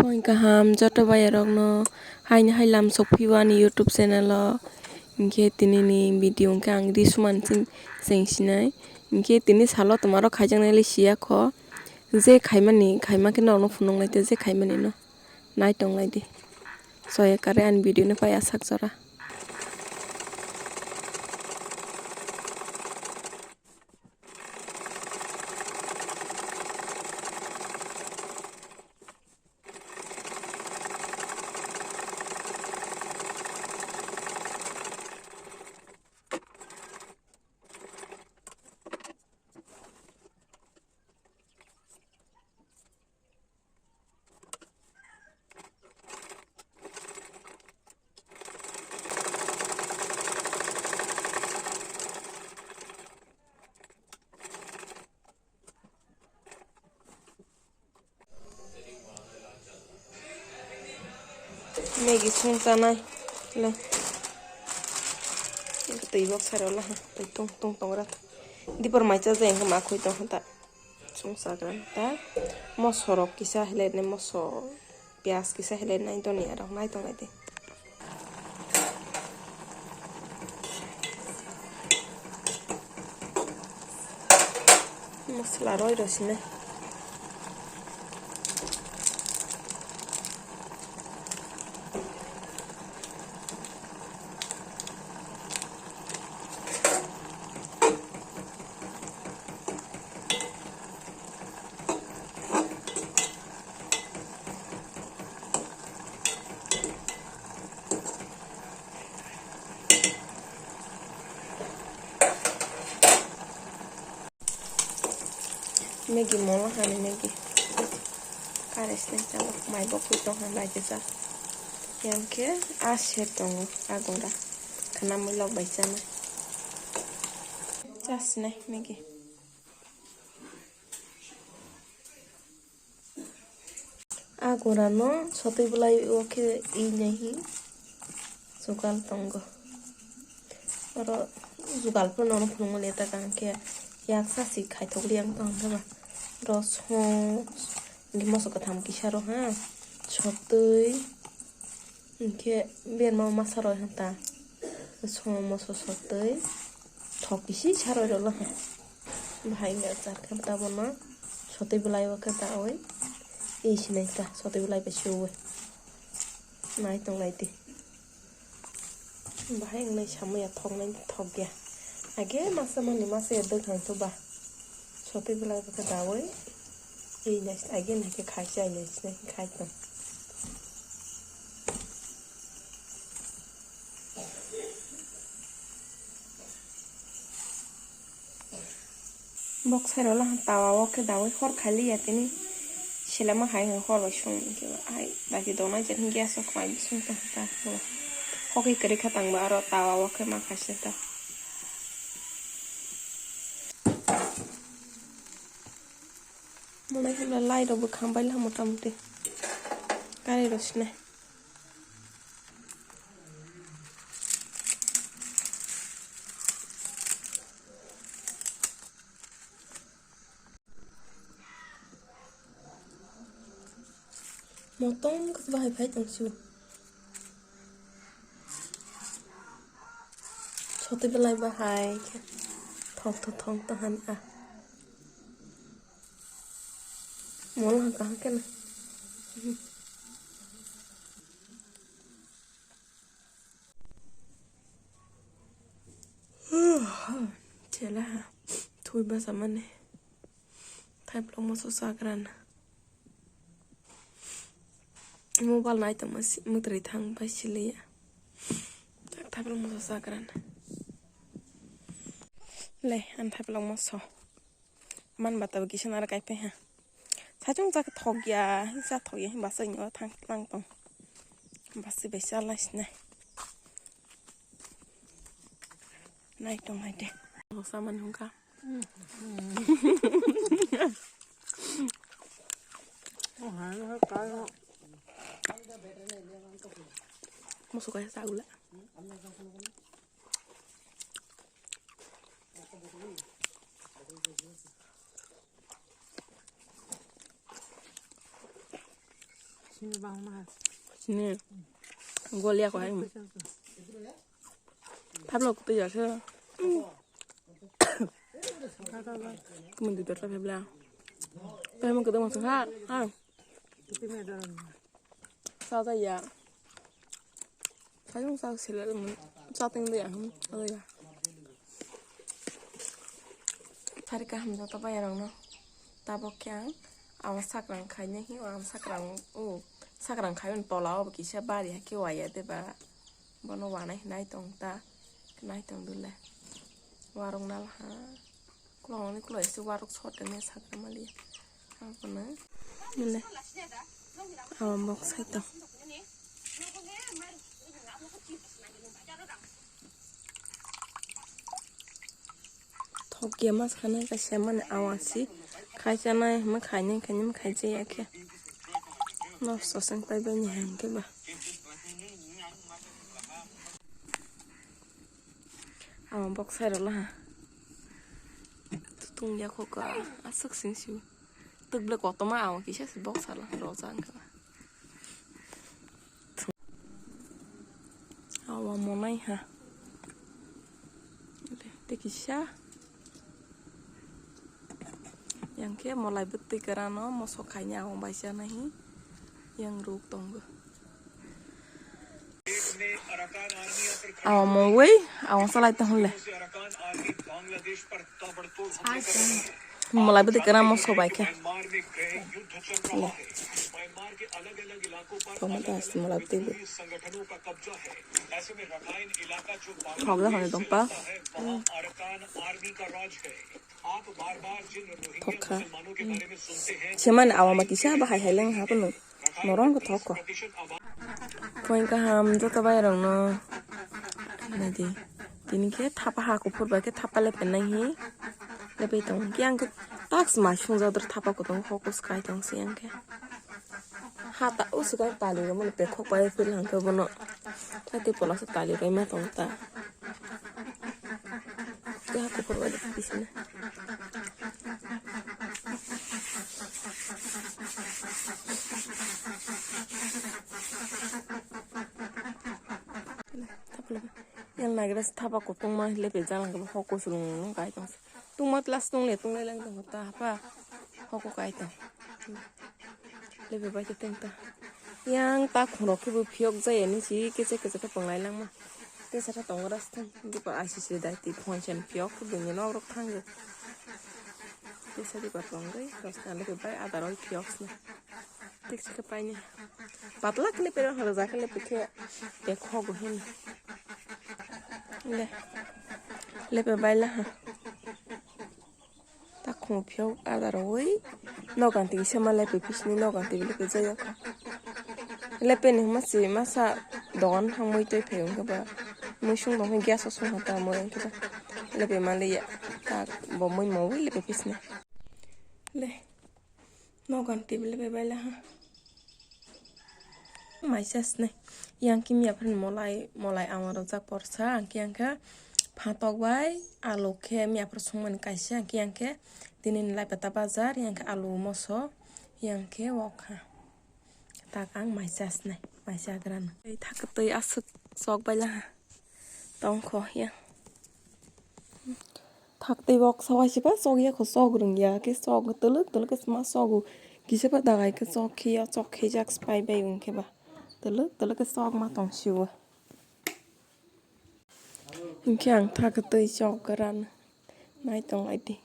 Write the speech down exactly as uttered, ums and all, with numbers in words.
Kaham joto bayarokno haini hai lam sokphio ani YouTube channel o. Hinkhe tinini video hinkhe ang ri suman cheng sinai. Hinkhe tini salo twmarok khaijaknai le siya kho. Je khaimani khaima khe norokno phunuk lai tei je khaimani no nai tong lai di. Soya kare ani video no pai asak jora. Maggie song chanai le. Twi bok sari ola ha. Twi tung tung tong ra. Dipor mai cha jai ma khui tong ta. Song chagra ta. Moso rok kisa hele ne moso. Piyaj kisa hele nai doni arok nai tong lai di. Masala roi roi sini. Maggie mola hani Maggie. Kare sini chalo mai bo pui tong han bai kisa. Yang ke a se tongo a gora. Khana mui lok bai chana. Chas nai Maggie. A gora no sotwi bwlai o khe i nai hi jugal tongo. Oro jugal phano nono phunukmani ta kaham khe yaksa si khaithok liya wng tong khe ba. Oro song moso kwtham kisa rw ha sotwi. Hinkhe berma masa roi hwn ta. Song moso sotwi thok kisi sa roi rwla hwn. Bahai wngya char khe tabukno sotwi bwlai o khe daui. Ei sinai ta sotwi bwlai bai se ui. Nai tong lai di. Bahai wngnai samui ya thoknai thok ya. Age masa mani masa ya dwkhang to ba. Sotwi bwlai bo khe daui. Ei nai age nai khe khai se ai nai sinai khai tong. Bok sai rwla tawa o khe daui hor khai li ya tini. Selema hai hor bai song khe ai bai khe donai je gas o khai song ta ta. Hokhe kwrwi kha tang ba aro tawa o khe ma khai se ta. Mwnai khe lai rok bo khambai la mota moti. Kari rok sinai. Motong khe bahai phai tong sio. Sotwi belai bahai khe thok thok thok to han a. Mola kaham khe na. Chela ha. Thui basa mani. Thaiplok moso chagrana. Mobile nai tongma si-, mwtwrwi thang bai siliya. Thaiplok moso chagrana. Le, ang thaiplok moso. Man bata bo kisa nara kai phai ha. Sachung chak thok ya, sa thok ya, basa inyo thang lang tong. Basi bai chala sinai. Nai tong nai de. Samani hungka. Musuh kaya sagula. Sini gol ya ko hai. Pablo ko ya se. Kumun di dor ta pabla. Pablo ko dong ha. Ha. Sa ta ya. Sayung sa sila mun sa ting de ya. Sa ya. Phari kaham joto bayarokno. Tabok khe ang, ang sakrang khainai hi, ang sakrang, o, sakrang khai tola o kisa bari hai khe waya de ba. Bono wanai nai tong ta, nai tong dule. Warok nal ha. Kulong ni kulai se warok sot ne sakra mali. Abono. Dule. Awa bok sai tong. Thok ya mas khana kaisa mani awang si khai chanai ma khainai khainai ma khai chaya khe nosto seng pai bai ni hang khe ba. Awang bok sai rwla ha. Tutung ya kho ka aswk sing si. Twk ble kotorma awang kisa se bok sala rojak wngkha. Awa monai ha. Tei kisa. Yang khe molai bwtwi kwrano mosok khaina awang bai chanai hi. Yang ruk tongo. Awa mowai, awa salai tong le. Molai bwtwi kwrano mosok bai khe. Le. Tongma ta hasti molai bwtwi bo. Thok da hwnwi tong pa. Thok kha. Semani awa ma kisa bahai hai leng ha phano. Norong khe thok kho. Phone kaham joto bai rok no. Nadi. Tini khe thapa ha kuphur bai khe thapa lepe nai hi. Lepe tong khe ang khe tax ma sung jador thapa kutung focus kai tong si ang khe. Ha ta o swkang tali rwmani pekhok pai phil hwnkhe bono. Tei tei pola se tali rwima tongo ta. Tei ha kuphur bai bisina. Yang nagra se thapa kutungma lepe jalang khe hoko sulung kai tong se. Tungma class tong le tong le lang tong ta hapa. Hoko kai tong. Lepe bai khe teng ta. Yang ta khorok khe bo phiyok jaya ni si kisa kisa khe tonglai langma. Tesa ta tong ras thang. Dipa I C C dai ti phone sen phiyok khe bini nok rok thang. Tesa dipa tong dai ras thang lepe bai adar oi phiyok sna. Tik se khe paini. Patla khe lepe rok rwjak khe lepe khe. Te khogo hin. Le. Lepe bai la ha. Ta khum phiyok ada rwi nogan twi se ma lepe pisni nogan twi lepe jaya kha. Lepe ni ma se masa dogan thang mui twi phai wngkhe ba mui sung tong gas o sung ha ta mui wngkhe ba lepe ma le ya ta bo mui ma wi lepe pisni le nogan twi lepe bai la ha. Maisa snai. Yang khe miya phar molai, molai ama rojak porsa, ang khe yang khe phatok bai, alu khe miya phar songmani kaisa, ang khe yang khe tini ni lai pata bazar, yang khe alu moso, yang khe wokha. Tak ang maisa snai, maisa gran. Ei thak twi aswk sok bai laha. Tongkho ya. Thak twi bok sawai se ba sok ya kho sok rung ya khe sok twlwk twlwk khe ma sok o. Kisa ba dagai khe sok khe ya sok khe jak spai bai wng khe ba. Twlwk twlwk khe sok ma tong si o. Hinkhe ang thak twi sok ran nai tong lai di.